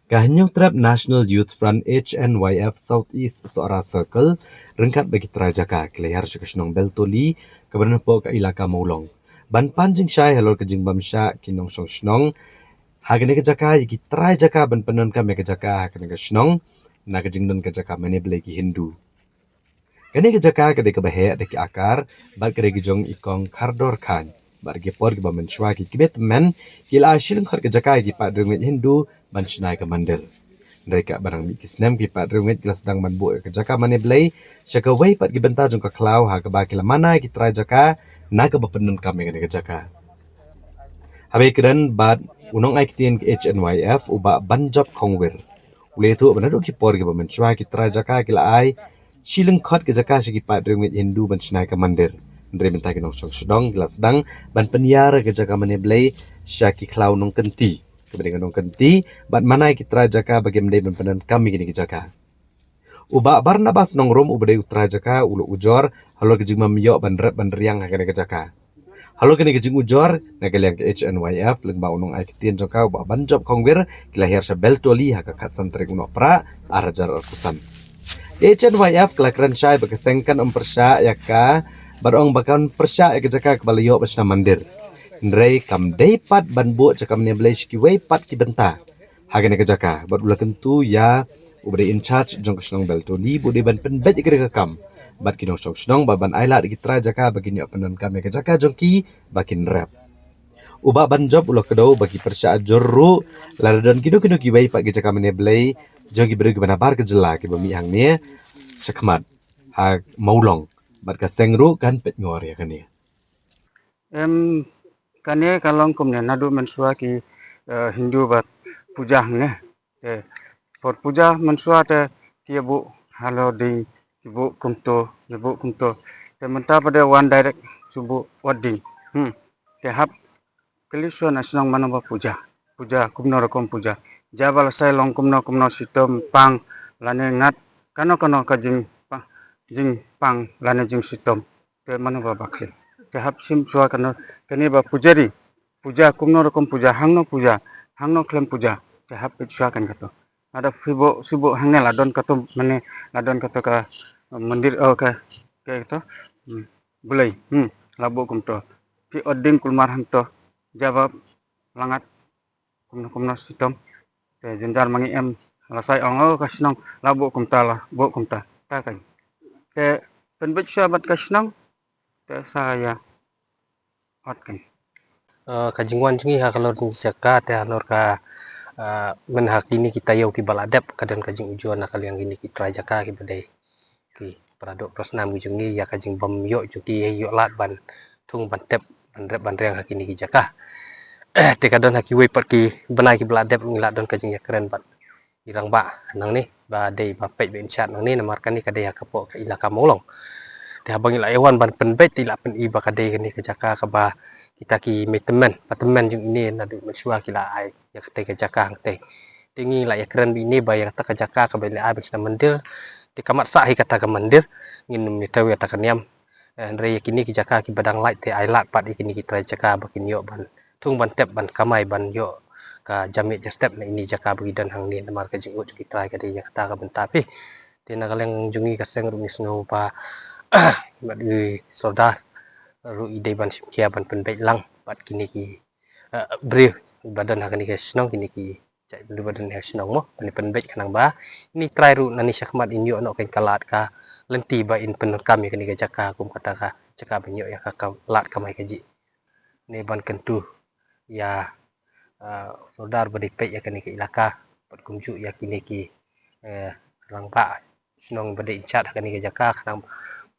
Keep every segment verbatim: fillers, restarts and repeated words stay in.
Ka Hynñiewtrep National Youth Front H N Y F South East Sohra Circle ryngkat bad ki trai jaka ki la hiar sha ka shnong Beltoli kaba don hapoh ka ilaka Mawlong ban pan jingshai halor ka jingbym shah ki nongshong shnong ha kane ka jaka ïa ki trai jaka ban pyndonkam ïa ka jaka ha kane ka shnong na ka jingdon ka jaka mane Blei ki Hindu. Kane ka jaka ka dei kaba heh da ki akar bad ka dei ka jong i Kong Khardor Khan bad ki por kiba mynshuwa ki kmie tymmen ki la ai shi lyngkhot ka jaka ïa ki paidriewngeit Hindu ban shna ïa ka mandir. Hynrei katba nang mih ki snem ki paidriewngeit ki la sdang ban buh ïa ka jaka mane Blei sha kawei pat ki bynta jong ka khlaw ha kaba ki la mana ïa ki trai jaka na kaba pyndonkam ïa kane ka jaka. Haba ïakren bad u nongaiktien ka H N Y F u Bah Banjop Khongwir, u la ïathuh ba naduh ki por kiba mynshuwa ki trai jaka ki la ai shi lyngkhot ka jaka sha ki paidriewngeit Hindu ban shna ïa ka mandir. Hynrei mynta ki nongshong shnong ki la sdang ban pynïar ïa ka jaka mane Blei sha ki khlaw nongkynti, kaba dei ka nongkynti bad mana ïa ki trai jaka ba kim dei ban pyndonkam ïa kine ki jaka. U Bah Barnabas Nongrum uba dei u trai jaka u la ujor halor ka jingbym ïoh ban rep ban riang ha kane ka jaka. Halor kane ka jingujor na ka liang ka H N Y F lyngba u nongaiktien jong ka u Bah Banjop Khongwir ki la hiar sha Beltoli ha ka khatsan tarik u Nohprah ar hajar arphew san. Ka H N Y F ka la kren shai ba ka seng kan ym pyrshah ïa ka bad ong ba kan pyrshah ïa ka jaka kaba la ïoh ban shna mandir. Hynrei kam dei pat ban buh jaka mane Blei sha kiwei pat ki bynta ha kane ka jaka bad u la kyntu ïa uba dei in charge jong ka shnong Beltoli ba u dei ban pynbeit ïa kane ka kam bad ki nongshong shnong bad ban ailad ïa ki trai jaka ba kin ïoh pyndonkam ïa ka jaka jong ki ba kin rep. U Bah Banjop u la kdew ba ki pyrshah jur ruh lada don kino kino kiwei pat ki jaka mane Blei jong ki briew kiba nabar ka jylla kiba mih hangne shakhmat ha Mawlong bad ka seng ruh kan peit ngor ïa kane. Em, kane ka long kumne naduh mynshuwa ki, eh, Hindu ba puja hangne. Te por puja mynshuwa te ki ïa buh halor ding, ki buh kumto, ki buh kumto. Te mynta pat de wan direct shu buh wat ding. Hmm. Te hap kylli shuwa na shnong mano ba puja. Puja kumno rukom puja. Jia ba la sai long kumno kumno shitom pang lane ngat kano kano ka jingpang, jingpang lane jingshitom. Te mano ba bakhlem. Te hap shim shuwa kano kane ba pujari. Puja kumno rukom puja, hangno puja, hangno khlem puja. Te hap peit shuwa kan kato. Lada phi buh, phi buh hangne la don kato mane la don kato ka, eh, mandir, oh, ka, ka kato. Hmm. Blei, hmm, la buh kumto. Phi ot ding kulmar hangto. Jia ba la ngat kumno kumno shitom. Te jynjar ma ngi em la sai ong, oh, ka shnong la buh kumta, la buh kumta. Ta kan. Te pynbeit shuwa bad ka shnong. Te sa ïa ot kan. Eh, ka jingwan jong ngi ha ka lor jong ki jaka te halor ka, eh, myn ha kine ki taïew kiba la dep ka don ka jingujor na ka liang kine ki trai jaka kiba dei ki para doh para snam ki jong ngi ïa ka jingbym ïoh jong ki ïoh lad ban thung ban tep ban rep ban riang ha kine ki jaka. Te ka don ha kiwei pat ki bnai kiba la dep ngi la don ka jingïakren bad i rangbah nangne ba dei ba peit ba in shad nangne namar kane ka dei ha ka poh ka ilaka Mawlong. Te haba ngi la ïa wan ban pynbeit te la pyni ba ka dei kane ka jaka kaba kita ki mei tymmen, ba tymmen jong ine naduh mynshuwa ki la ai ïa katei ka jaka hangtei. Te ngi la ïakren ba ine ba ïa kata ka jaka kaba la ai ban shna mandir. Te ka mat sah hi kata ka mandir ngin ym ïa tei ïa kata ka niam. Eh, hynrei ïa kine ki jaka kiba dang lait te ai lad pat ïa kine ki trai jaka ba kin ïoh ban thung ban tep ban kamai ban ïoh ka jamiat jyrtep na ine jaka ba ki don hangne namar ka jingud jong ki trai ka dei ïa kata ka bynta phi. Te na ka liang jong ngi ka seng ruh ngi sngew ba bad i sordar ruh i dei ban shim khia ban pynbeit lang bad kine ki, eh, briew ba don ha kane ka shnong kine ki jait bynriew ba don ha shnong mo, ban pynbeit khnang ba ini trai ruh nani shakhmat in ïoh noh ka lad ka lynti ba in pyndonkam ïa kane ka jaka kum kata ka jaka ban ïoh ïa ka, ka lad kamai kajih. Ne ban kyntu ïa, eh, sordar ba dei peit ïa kane ka ilaka bad kumjuh ïa kine ki, eh, rangbah shnong ba dei in charge ha kane ka jaka khnang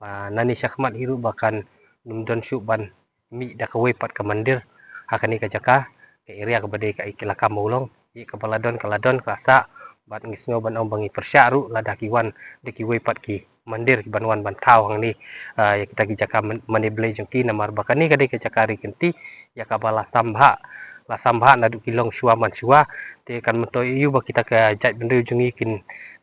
ba nani shakhmat hi ruh ba kan nym don shuh ban mih da kawei pat ka mandir ha kane ka jaka, ka area kaba dei ka ilaka Mawlong. Ïa kaba la don ka la don ka sah bad ngi sngew ban ong ba ngi pyrshah ruh lada ki wan da kiwei pat ki mandir ki ban wan ban thaw hangne, ah, ïa kita ki jaka man-, mane Blei jong ki namar ba kane ka dei ka jaka ri kynti ïa kaba la sambha, la sambha naduh ki longshuwa manshuwa. Te kan myntoi ïa u ba kita ka jait bynriew jong ngi kin,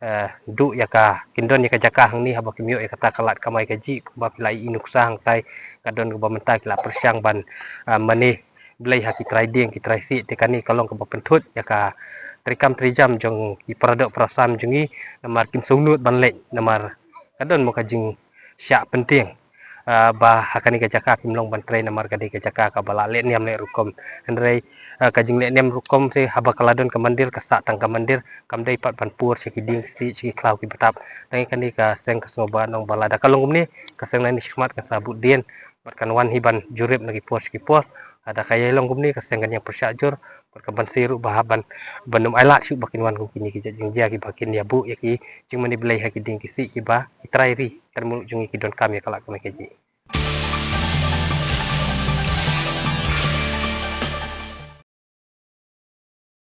eh, duh ïa ka, kin don ïa ka jaka hangne haba kim ïoh ïa kata ka lad kamai kajih kumba phi la ïohi nuksa hangtai ka don kaba mynta ki la pyrshang ban, eh, mane Blei ha ki trai dieng ki trai sih, te kane ka long kaba pynthut ïa ka treikam treijam jong ki paradoh parasam jong ngi, namar kim sngewnud ban leit, namar ka don mo ka jingshah pyntieng, ah, ba ha kane ka jaka kim long ban trei namar ka dei ka jaka kaba la leh niam leh rukom. Hynrei, ah, ka jingleh niam rukom te haba ka la don ka mandir, ka sah tang ka mandir, kam dei pat ban pur sha ki dieng ki sih, sha ki khlaw ki btap. Tang ïa kane ka seng ka sngewbha nong ba lada ka long kumne, ka seng nangne shakhmat kan sa bud dien, bad kan wan hi ban jurip na ki por sha ki por. Lada ka ïai long kumne, ka seng kan ïa pyrshah jur, bad kan banse ruh ba hap ban, ban ym ailad shuh ba kin wan kum kine ki jait jingjia kiba kin ïa buh ïa ki jingmane Blei ha ki dieng ki sih kiba ki trai ri trai muluk jong ngi ki donkam ïa ka lad ka mei kajih.